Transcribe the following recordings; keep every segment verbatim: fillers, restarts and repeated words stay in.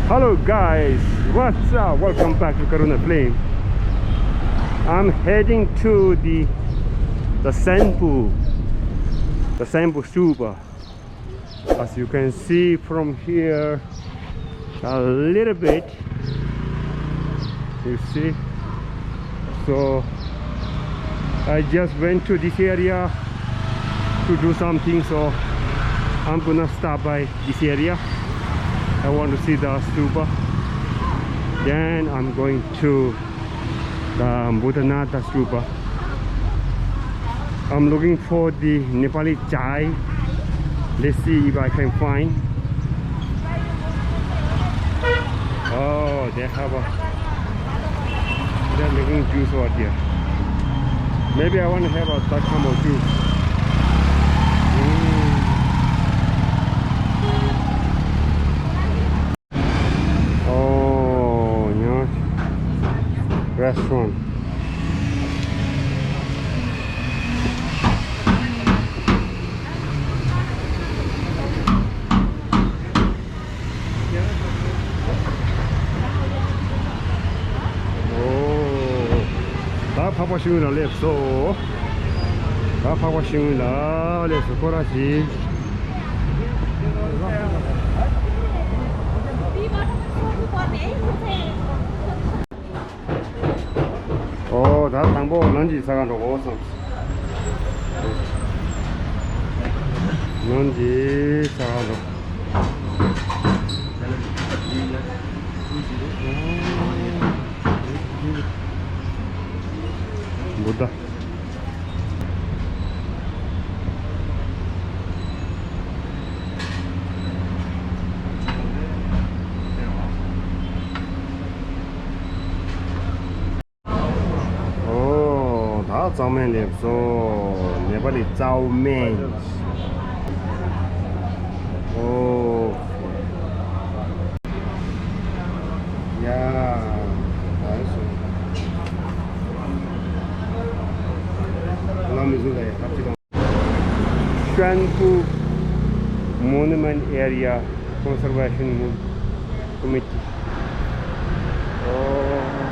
Hello guys, what's up? Welcome back to Karuna Film. I'm heading to the the Sanpu, the Sanpu Stupa. As you can see from here, a little bit, you see. So I just went to this area to do something, so I'm gonna stop by this area. I want to see the stupa. Then I'm going to the Buddhanath stupa. I'm looking for the Nepali chai. Let's see if I can find. Oh, they have a, they're making juice over there. Maybe I want to have a that kind of juice. Mm. Oh, yeah. Restaurant. Oh, ད་འཕགས་པ་ཤིང་ལ་སླེབས་སོ། ད་འཕགས་པ་ཤིང་ལ་སླེབས་སོ། ཁོ་ར་ཞིག་ཨོ། ད་དང་པོ་ནང་གི་ས་ག་འགྲོ་དགོས་སམ། ནང་གི་ས་ག་འགྲོ། བུདྡྷ། ཨོ། ད་ཙའུ་མེན་སླེབས་སོང་། ནེ་པ་ལི་ཙའུ་མེན། ཨོ། ཡ། ད་སོང་། ལ་མི་བཟོ་ད་ཡ། ཧབ་ཅི་དང་། Sanpu Monument Area Conservation Mo- Committee. ཨོ།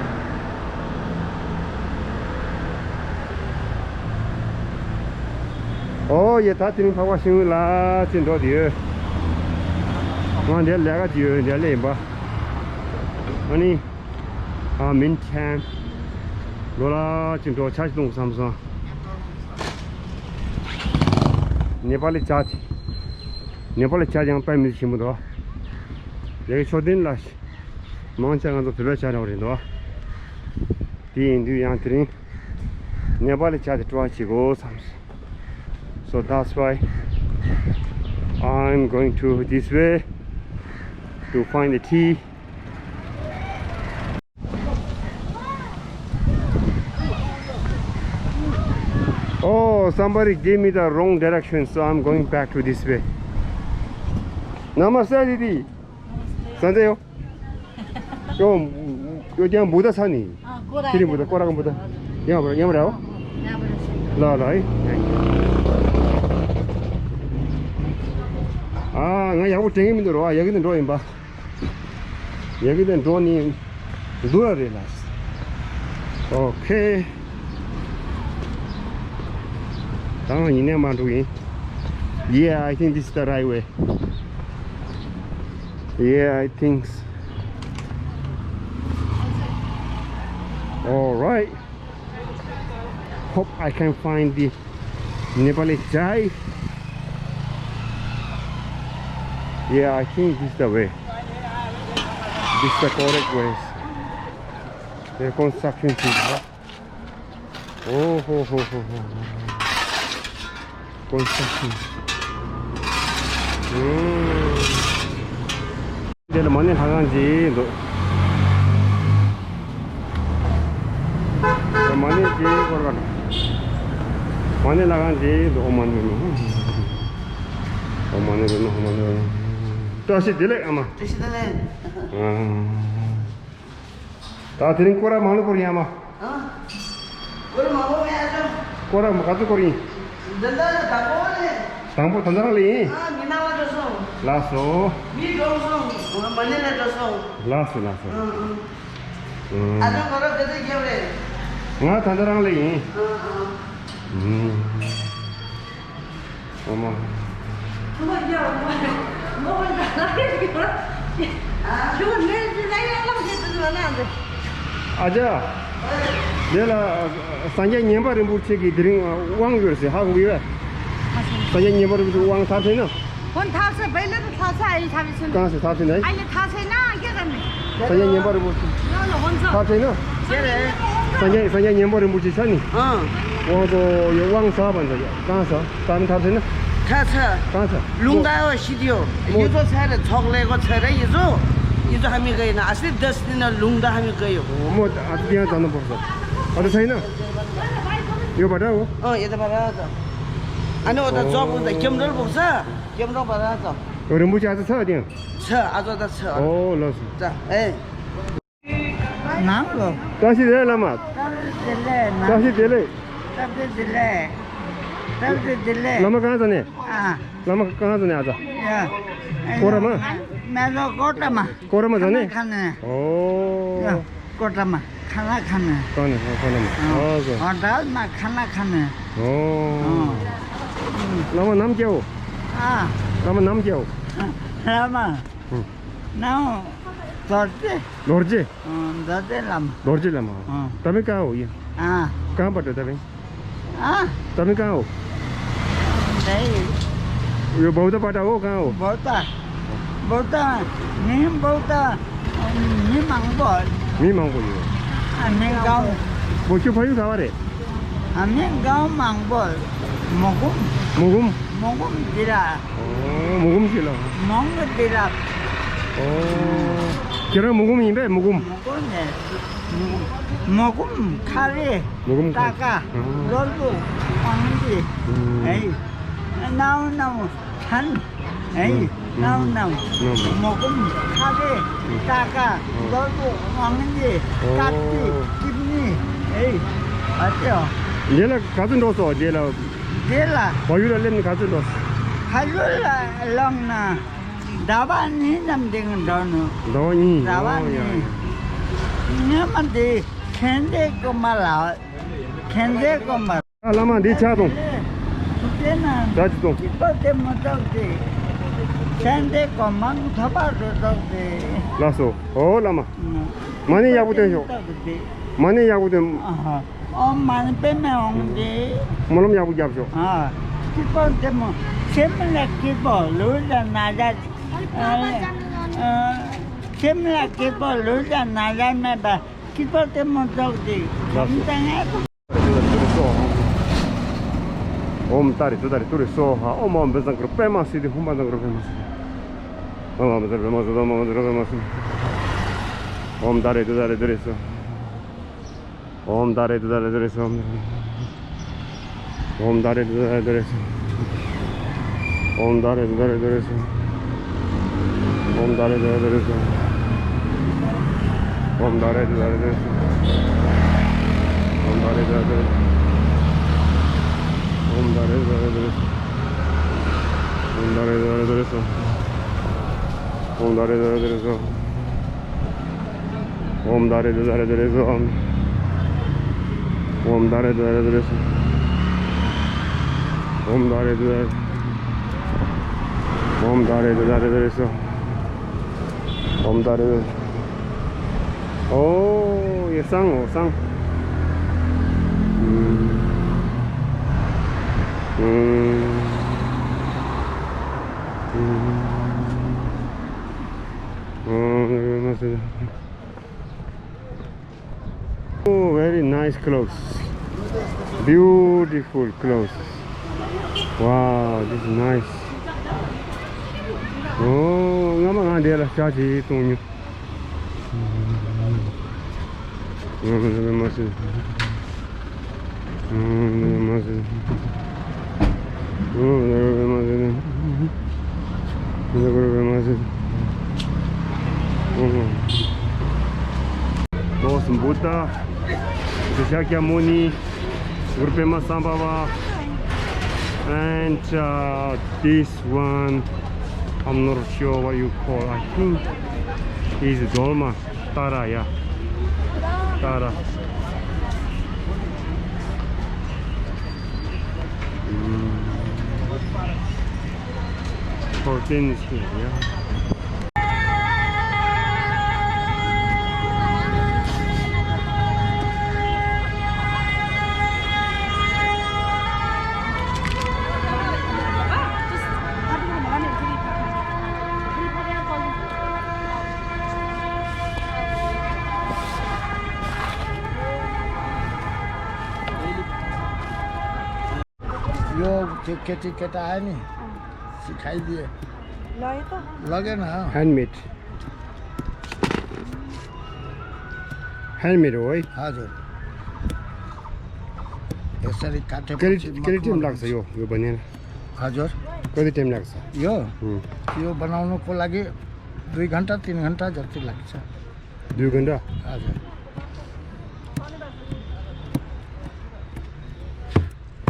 ཨོ་ཡེ། ད་དེ་རིང་འཕགས་པ་ཤིང་ལ་ཅི་འགྲོ་དེ་ཡོད། ང་འདིར་ལས་ཀ་ཅི་ཡོད། འདིར་ལས་ཡིན་པ། ཨ་ནི། ཨ། མིན་ཆན། ལོ་ལ་ཅི་འགྲོ་ཆ་ཞིག་གཏོང་བསམ་སོང་། ནེ་པ་ལི་ཇ་དེ། ནེ་པ་ལི་ཇ་ཡང་དཔེ་མི་སྲིད་ཞིམ་པོ་འདུག་ཡ་གི་ཕྱོགས་འདི་ལ་མང་ཆེ་ང་ཚོ་བོད་པའི་ཇ་འདྲ་བོ་རེད་འདུག་དེ་ཡིན་དུས་ཡང་དེ་རིང་ནེ་པ་ལི་ཇ་དེ་སྤྲོ་བ་བྱེད་དགོས་བསམ་སོང་། So that's why I'm going to this way to find the tea. Oh, somebody gave me the wrong direction, so I'm going back to this way. Namaste, didi. Sante yo. Yo, yo, yang Buddha sani. Ah, kora. Sini Buddha, kora kan Buddha. Yang apa, yang berapa? Yang berapa? Lah, lah, eh. Ah, nggak, ya, aku dengin itu, ah, ya, gitu, doain, Pak. ཡ་གི་དེ་འགྲོ་ནི་འདུག་ར་རེད་ལ། ཨོ་ཁེ། ད་ཡིན་ནས་མ་འགྲོ་ཡིན། Yeah, I think this is the right way. Yeah, I think s- All right. Hope I can find the Nepali chai. Yeah, I think this is the way. This is the correct way. The construction thing, huh? Oh, ho, ho, ho, ho, ho. Construction. ཨུམ། འདི་ལ་མ་ཎི་ལྷ་ཁང་ཅིག་འདུག་མ་ཎི་ཅིག་སྐོར་ག་འགྲོ། མ་ཎི་ལྷ་ཁང་ཅིག་འདུག་ཨོཾ་མ་ཎི་པདྨེ་ཧཱུྃ། ཨོཾ་མ་ཎི་པདྨེ་ཧཱུྃ། ཨོཾ་མ་ཎི་པདྨེ་ཧཱུྃ། བཀྲ་ཤིས་བདེ་ལེགས་ཨ་མ། བཀྲ་ཤིས་བདེ་ལེགས། ཨ། ད་དེ་རིང་སྐོར་ར་མང་ལ་སྐོར་ཡིན་ཨ་མ། ཨ། སྐོར་མང་པོ་མེད་ཨ་ཅོ། སྐོར་ར་ག་ཚོད་སྐོར་ཡིན། འདི་འདྲ་དང་པོ་རེད། དང་པོ་ད་ལྟ་རང་ལ་ཡིན། ཨ། མི་ནང་ལ་འགྲོ་སོང་། ལགས་སོ། མི་འགྲོ་སོང་། མ་ཎི་ལ་འགྲོ་སོང་། ལགས་སོ་ལགས་སོ། ཨང་ཨང་། ཨང་། ཨ་ཅག་ཁོ་རང་དེ་ཚོ་རྒྱབ་རེད། ང་ད་ལྟ་རང་ལ་ཡིན། ཨང་ཨང་། ཨང་། ཨོ་མ། ཁྱོད་ཀྱིས་ཨོ་མ། ངོ་བོ་ད་ལ་ཡོད་ཡོད། ཁྱོད་ནས་ཅི་ལ་ཡང་ལངས་ཤེས་ཏུ་མ་གནང་འདི། ཨ་ཅག་དེ་ལ་སངས་རྒྱས་མཉན་པ་རིན་པོ་ཆེ་གི་དེ་རིང་དབང་ཡོད་ཟེར་ཧ་གོ་ཡོད། སངས་རྒྱས་མཉན་པ་རིན་པོ་ཆེ་དབང་ཐོབ་ཟེར་ན། ཧོན་ཐབས་ཟེར་བེ་ལེ་ཐ་ས་ཨའི་ཐབས་ཟེར་ན། གང་ཟེར་ཐབས་ཟེར་ན། ཨ་ལེ་ཐ་ས་ན་ཨ་ཀྱེ་ག་ནི། སངས་རྒྱས་མཉན་པ་རིན་པོ་ཆེ། ཡོ་ལོ་ཧོན་ཚོ། ཐབས་ཟེར་ན། ཁྱེད་རེད། སངས་རྒྱས་སངས་རྒྱས་མཉན་པ་རིན་པོ་ཆེ་ཆ་ནི། ཨང་། དབང་དུ་ཡོད་དབང་ས་བ་འདི་གང་ས་ད་མི་ཐབས་ཟེར་ན། ཐ་ས། གང་ས། ལུང་ད་ཡོ་ཤི་དེ་ཡོ། མོ། ཡི་ཚོ་ཚ་རེ་ཚོགས་ལས་གོ་ཚ་རེ་ཡི་ཚོ། ཡི་ཚོ་ཧ་མི་ག་ཡིན་ན་ཨ་སི་དེ་སི་ན་ལུང་ད་ཧ་མི་ག་ཡོ། མོ་ཨ་ཏི་ཡང་ཙམ་ན་བོག་ས། ཨ་ཏི་ཚ་ཡིན་ན། ཡོ་བ་ད་འོ། ཨང་ཡི་ད་བ་ར་ཙམ། ཨ་ནི་འོ་ད་ཙོག་བོ་ད་ཀྱམ་རོལ་བོག་ས། ཀྱམ་རོལ་བ་ར་ཙམ། རིན་པོ་ཆེ་ཨ་ཏི་ཚ་བ་དེ་ཡང་། ཚ་ཨ་ཙོ་ད་ཚ། ཨོ་ལགས་སོ། ཙ་ཨེ། ནང་ལོ། བཀྲ་ཤིས་བདེ་ལེགས་བླ་མ། བཀྲ་ཤིས་བདེ་ལེགས་ན། བཀྲ་ཤིས་བདེ་ལེགས། བཀྲ་ཤིས་བདེ་ལེགས། བཀྲ་ཤིས་བདེ་ལེགས། བླ་མ་གང་ཟ་ནས། ཨ། བླ་མ་གང་ཟ་ནས་ཨ་ཙ། ཡ། ཀོ་ར་མ། མེ་ལོ་ཀོ་ཏ་མ། ཀོ་ར་མ་ཟ་ནས། ཁ་ནས། ཨོ། ཡ། ཀོ་ཏ་མ། ཁ་ན་ཁ་ནས། ཁ་ནས་ཁ་ན་མ། ཨ། ཨོ་ཙ། ཨོ་ད་མ་ཁ་ན་ཁ་ནས། ཨོ། ཨོ། བླ་མ་ནམ་སྐྱེ་བོ། ཨ། བླ་མ་ནམ་སྐྱེ་བོ། བླ་མ། ཨ། ནའོ། རྡོ་རྗེ། རྡོ་རྗེ། ཨ། རྡོ་རྗེ་བླ་མ། རྡོ་རྗེ་བླ་མ། ཨ། ད་མི་ཀའོ་ཡིན། ཨ། གང་པ་འགྲོ་ད་མི། ཨ། ད་མི་ཀའོ། དེ། ཡོ་བོ་ད་པ་ད་འོ་གང་འོ། བོ་ད། བོ་ད། མི་བོ་ད། མི་མང་པོ། མི་མང་པོ་ཡོད། ཨ་མི་གང་། བོ་ཁྱོད་ཕ་ཡུལ་ག་བ་རེད། ཨ་མི་གང་མང་པོ། མོ་གུམ། མོ་གུམ། མོ་གུམ་འདི་ར། ཨོ། མོ་གུམ་ཞིག་ལ། མོ་གུམ་འདི་ར། ཨོ། ཁྱེད་རང་མོ་གུམ་ཡིན་པས་མོ་གུམ། མོ་གུམ་ནས། མོ་གུམ་ཁ་རེ། མོ་གུམ་ཁ། ཀ་ཀ། ཨོ། ལོ་ལོ། ཨང་ཏི། ཨེ། ནའོ་ནའོ། ཐན། ཨེ། ནའོ་ནའོ། མོ་གུམ་ཁ་རེ། ཀ་ཀ། ལོ་ལོ། ཨང་ཏི། ཀ་ཏི། ཀིབ་ནི། ཨེ། ཨ་ཅོ། འདི་ལ་ག་ཚོད་འགྲོ་སོང་འདི་ལ། དེ་ལ། བལ་ཡུལ་ལ་སླེབས་ནས་ག་ཚོད་འགྲོ། བལ་ཡུལ་ལ་ལངས་ན་ཟླ་བ་གཉིས་ཙམ་འདི་འགྲོ་ནུས། ཟླ་བ་གཉིས། ཟླ་བ་ཨོ་ཡ་གཉིས། ཡ། ཉི་མ་འདི་ཁན་ཏེ་ཀོ་མ་ལ། ཁན་ཏེ་ཀོ་མ། ཨ་བླ་མ་འདི་ཆ་དང་། དེ་ན་ད་ཅི་དང་། སྐྱིད་པོ་དེ་མོ་ཙོག་དེ། ཁན་ཏེ་ཀོ་མ་ཐོབ་པ་རུ་ཙོག་དེ། ལགས་སོ། ཨོ་བླ་མ། མ་ཎི་ཡག་པོ་བཏོན་ཤོག། མ་ཎི་ཡག་པོ་བཏོན། ཨ་ཧ། ཨོཾ་མ་ཎི་པདྨེ་ཧཱུྃ་ཏེ། སྨོན་ལམ་ཡག་པོ་རྒྱབ་ཤོག། ཨ། སྐྱིད་པོ་དེ་མོ། སེམས་ལ་སྐྱིད་པོ་ལུས་ལ་ན་ཚ། ཨ། ཨ། སེམས་ལ་སྐྱིད་པོ་ལུས་ལ་ན་ཚ་མེད་པ་སྐྱིད་པོ་དེ་མོ་ཙོག་དེ། ལགས་སོ། གང་དང་ཨེ། ཨོཾ་ཏཱ་རེ་ཏུཏྟཱ་རེ་ཏུ་རེ་སྭཱ་ཧཱ། ཨོཾ་ཨཱཿཧཱུྃ་བཛྲ་གུ་རུ་པདྨ་སིདྡྷི་ཧཱུྃ། བཛྲ་གུ་རུ་པདྨ་སིདྡྷི། ཨོཾ་ཨཱཿཧཱུྃ་བཛྲ་པདྨ་སིདྡྷི་ཧཱུྃ། བཛྲ་གུ་རུ་པདྨ་སིདྡྷི། ཨོཾ་ཏཱ་རེ་ཏུཏྟཱ་རེ་ཏུ་རེ་སྭཱ་ཧཱ། ཨོཾ་ཏཱ་རེ་ཏུཏྟཱ་རེ་ཏུ་རེ་སྭཱ་ཧཱ། ཨོཾ་ཏཱ་རེ་ཏུཏྟཱ་རེ་ཏུ་རེ་སྭཱ་ཧཱ། ཨོཾ་ཏཱ་རེ་ཏུཏྟཱ་རེ་ཏུ་རེ་སྭཱ་ཧཱ། ཨོཾ་ཏཱ་རེ་ཏུཏྟཱ་རེ་ཏུ་རེ་སྭཱ་ཧཱ། ཨོཾ་ཏཱ་རེ་ཏུཏྟཱ་རེ་ཏུ་རེ་སྭཱ་ཧཱ། ཨོཾ་ཏཱ་རེ་ཏུཏྟཱ་རེ་ཏུ་རེ་སྭཱ་ཧཱ། ཨོཾ་ཏཱ་རེ་ཏུཏྟཱ་རེ་ཏུ་རེ་སྭཱ་ཧཱ། ཨོཾ་ཏཱ་རེ་ཏུཏྟཱ་རེ་ཏུ་རེ་སྭཱ་ཧཱ། ཨོཾ་ཏཱ་རེ་ཏུཏྟཱ་རེ་ཏུ་རེ་སྭཱ་ཧཱ། ཨོཾ་ཏཱ་རེ་ཏུཏྟཱ་རེ་ཏུ་རེ་སྭཱ་ཧཱ། ཨོཾ་ཏཱ་རེ་ཏུཏྟཱ་རེ་ཏུ་རེ་སྭཱ་ཧཱ། ཨོཾ་ཏཱ་རེ་ཏུཏྟཱ་རེ། ཨོཾ་ཏཱ་རེ་ཏུཏྟཱ་རེ་ཏུ་རེ་སྭཱ་ཧཱ། ཨོཾ་ཏཱ་རེ། ཨོ་ཡེ་སང་ཨོ་སང་། ཨུམ། ཨུམ། ཨུམ། ཨོ། Oh, very nice clothes. Beautiful clothes. Wow, this is nice. Oh, ང་མ་ང་འདི་ལ་ཤ་ཅིག་གཏོང་ཉོ། ང་མ་ང་མ་ང་མ། This is Shakyamuni, Guru Pema Sambhava, and uh, this one, I'm not sure what you call. I think it's dolma. Tara, yeah. Tara. Mm. Protein is here, yeah. यो के- केटी केटा आयो नि, सिकाइदिए। लगे त। लगे न। Handmade. Handmade हो है। हजुर। यसरी काटेपछि कति- कति टाइम मखमल लाग्छ यो- यो बनेर? हजुर। कति टाइम लाग्छ? यो हुँ। यो बनाउनको लागि दुई घन्टा, तिन घन्टा जति लाग्छ। दुई घन्टा? हजुर।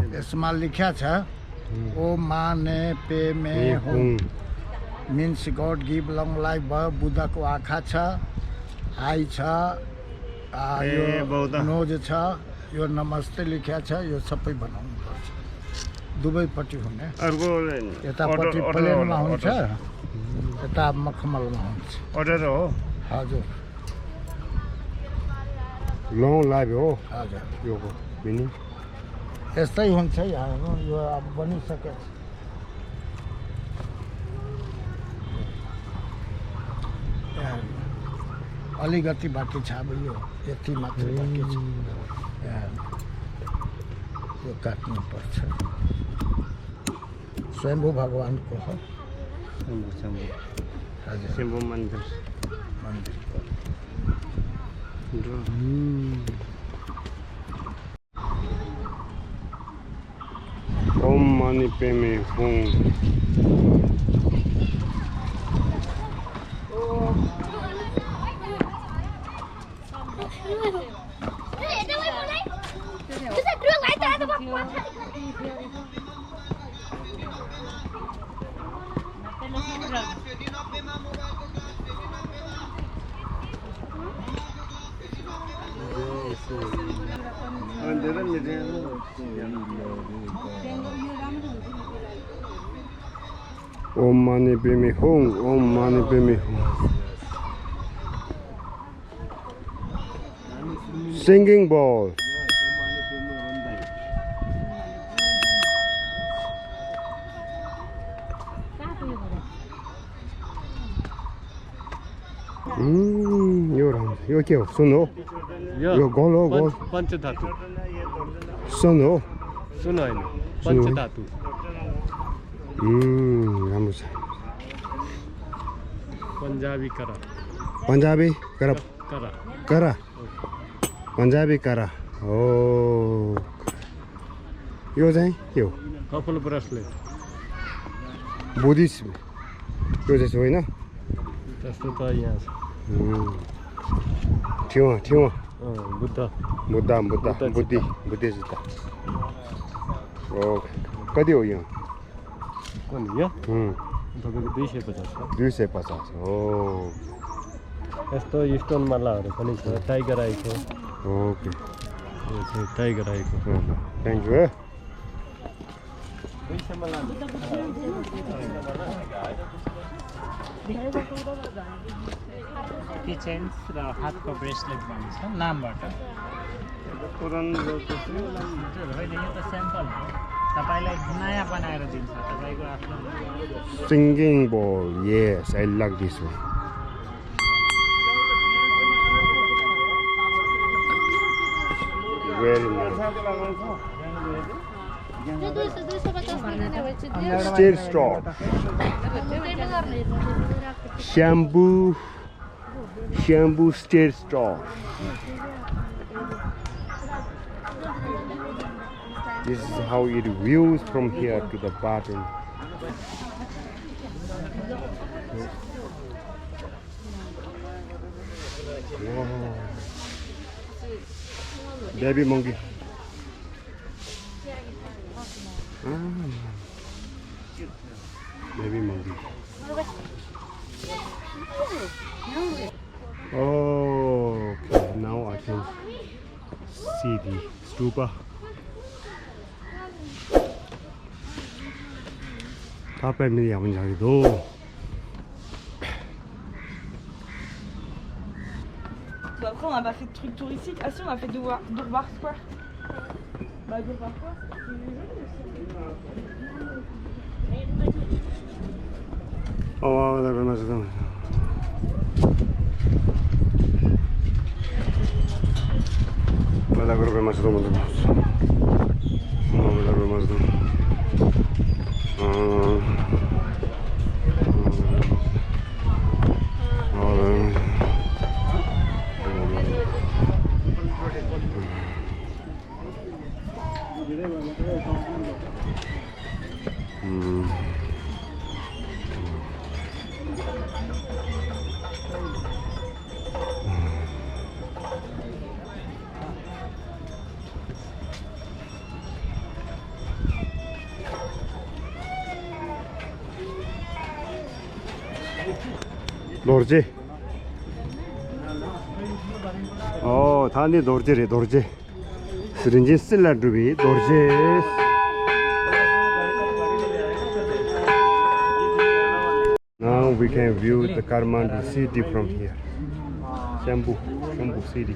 यसमा लेख्या छ, हुँ। ओम माने पेमे हुँ। मिन्स गड गिभ लङ लाइफ भयो, बुद्धको आँखा छ, आई छ, आ, ए, यो बौद्ध। नोज छ, यो नमस्ते लेख्या छ, यो सबै बनाउनुपर्छ। दुवैपट्टि हुने। अर्को यतापट्टि अटो- अटो प्लेनमा होला, हुन्छ, अटो। यता मखमलमा हुन्छ। अटो त हो। हजुर। लङ लाइफ हो। हजुर। यो हो, मिनी। यस्तै हुन्छ यहाँ, यो अब बनिसकेको छ। अलिकति बाँकी छ, अब यो यति मात्रै बाँकी छ। यो काट्नुपर्छ। स्वयम्भू भगवानको हो। स्वयम्भू, स्वयम्भू। हजुर। स्वयम्भू मन्दिर। मन्दिरको। ओम माने पेमे हुङ। ओम माने पेमे हुङ, ओम माने पेमे हुङ। Singing bowl. उम्, यो राम्रो छ। यो के हो? सुन हो? यो यो गोल हो, गोल। पञ्च-, पञ्चधातु। सुन हो? सुन होइन, सुन हो? पञ्चधातु। उम्, राम्रो छ। पन्जाबी करा। पन्जाबी करा। करा। करा। पन्जाबी करा। हो। यो चाहिँ के हो? कपाल ब्रसलेट। बुद्धिस्ट। यो चाहिँ होइन? त्यस्तो त यहाँ छ। उम्। ठेवा, ठेवा। अँ, बुद्ध। बुद्ध, बुद्ध, बुद्ध बुद्धि, जुत्ता। बुद्धि जुत्ता। ओके। कति हो यो? कुन यो? उम्। तपाईँको दुई सय पचास हो। दुई सय पचास हो। यस्तो स्टोन मालाहरू पनि छ, टाइगर आईको। ओके। यो चाहिँ टाइगर आईको। अँ, थ्याङ्क यू है। किचेन्स र हातको ब्रेसलेट भन्छ नामबाट। पुरानो लोकेसन। होइन, यो त स्याम्पल हो, तपाईँलाई नयाँ बनाएर दिन्छ, तपाईँको आफ्नो। Singing bowl, yes, I like this one. Very nice. State store. Shampoo, shampoo state store. This is how it views from here to the bottom. Wow. Baby monkey. Ah, baby monkey. City, stupa. ད་དཔེ་མི་ཡག་པོ་མཇལ་གྱི་འདུག Après, on n'a pas fait de trucs touristiques. Ah si, on a fait Durbar, Durbar Square. Bah, Durbar Square, c'est joli aussi. རྡོ་རྗེ། ཨོ། ད་ནི་རྡོ་རྗེ་རེད། རྡོ་རྗེ། རིན་ཆེན་གསེར་ལས་གྲུབ་པའི་རྡོ་རྗེ། Now we can view the Kathmandu city from here. Shambhu, Shambhu city.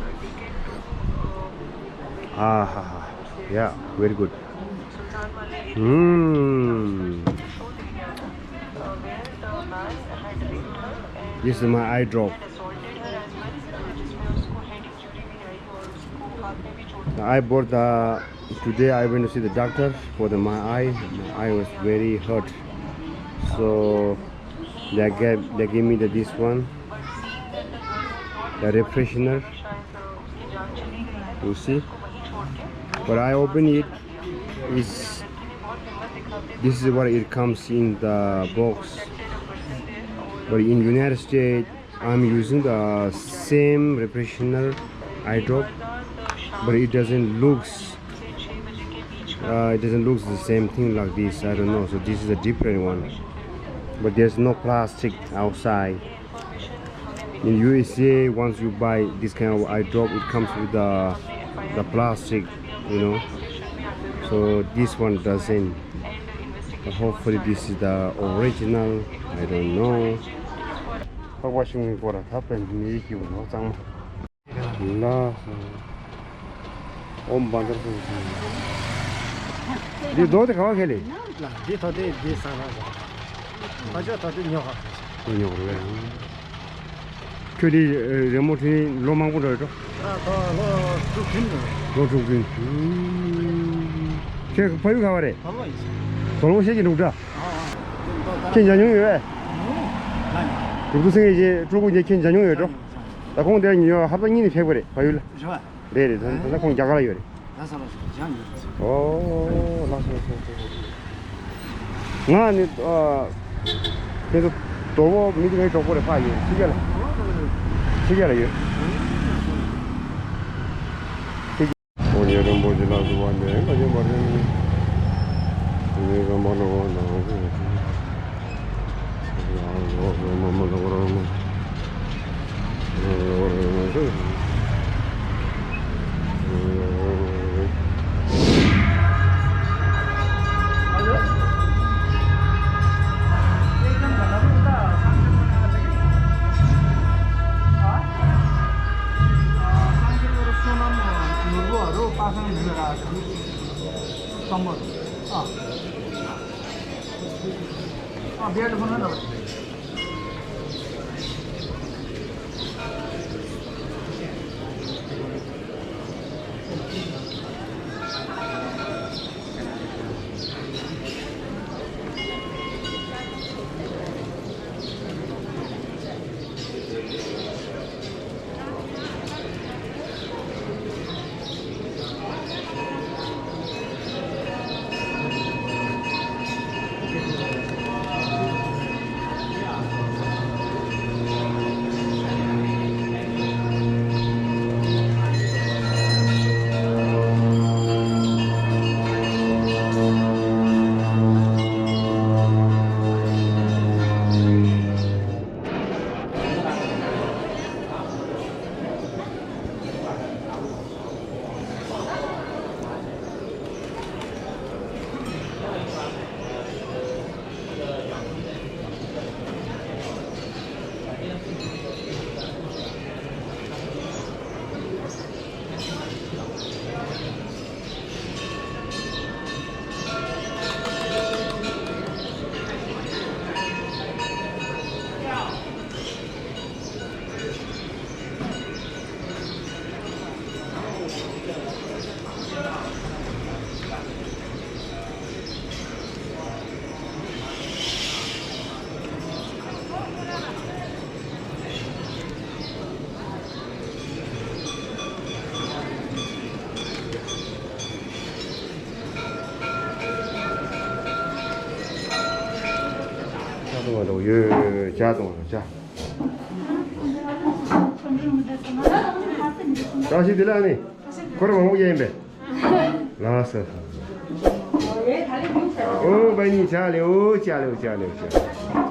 Ah, ha, ha. Yeah, very good. Mm. This is my eye drop. I bought the, today I went to see the doctor for the, my eye. My eye was very hurt. So they gave, they gave me the, this one, the refreshener. You see? But I open it, it's, this is what it comes in the box. But in United States, I'm using the same refreshener eye drop, but it doesn't looks, uh, it doesn't looks the same thing like this. I don't know. So this is a different one. But there's no plastic outside. In U S A, once you buy this kind of eye drop, it comes with the the plastic, you know. So this one doesn't. But hopefully this is the original. I don't know. ལྷག་པ་ཤིང་གི་སྐོར་ལ་ད་དཔེ་མི་ཡིག་གི་ནོ་གཙང་མ། ལ། ཨོམ་བན་དར་སོང་། འདི་རྡོ་དེ་ག་བ་ཁེ་ལེ། ལ་འདི་ཐོ་དེ་འདི་ས་ལ་ཟ། ཕ་ཆོ་ཐོ་དེ་ཉོ་ཧ། དེ་ཉོ་རེད། ཁྱོད་འདི་རི་མོ་བྲིས་ལོ་མང་པོ་འགྲོ་ཡོད་འགྲོ། ཨ་ཐོ་ལོ་དྲུག་བདུན་འགྲོ། ལོ་དྲུག་བདུན། ཁྱོད་ཕ་ཡུལ་ག་བ་རེད། དོ་ལོ་ཤེས་ཀྱི་འདུག་འདྲ། ཁྱེད་མཇལ་མྱོང་ཡོད་པས། གྲུབ་ཐོབ་སེང་གེ་ཅེས་སྤྲུལ་སྐུ་ཅེས་ཁྱེད་མཇལ་མྱོང་ཡོད་འགྲོ། ད་ཁོང་དེར་ཉོ་ཧབ་ཏ་གཉིས་ནས་ཕེབས་པ་རེད་ཕ་ཡུལ་ལ། རེད་རེད། ད་ད་ཁོང་རྒྱ་གར་ལ་ཡོད་རེད། ལགས་སོ་ལགས་སོ། ཇ་ཉོས་ཟིན། ཨོ་ལགས་སོ་ལགས་སོ། ང་ནི་ཨ་ཁྱེད་ཚོ་དོ་བོ་མི་དེ་ངའི་གྲོགས་པོ་རེད། ཕ་ཡིན་ཕྱི་རྒྱལ་ལ། ཕྱི་རྒྱལ་ལ་ཡོད། ཨོ་རྒྱལ་རིན་པོ་ཆེ་ལ་སུ་བ་འདས་ང་ཡོད་པ་རེད། ངའི་རམ་པ་ལ་བ་ན། ཇ་འཐུང་བ་འགྲོ་ཡོད། ཇ་འཐུང་བ་ཇ། བཀྲ་ཤིས་བདེ་ལེགས་ཨ་ནི། ཁོ་རང་མང་པོ་ཡ་ཡིན་པས། ལགས་སོ། ཨོ་བ་ནི་ཇ་ལེ་ཨོ་ཇ་ལེ་ཨོ་ཇ་ལེ་ཨོ་ཇ།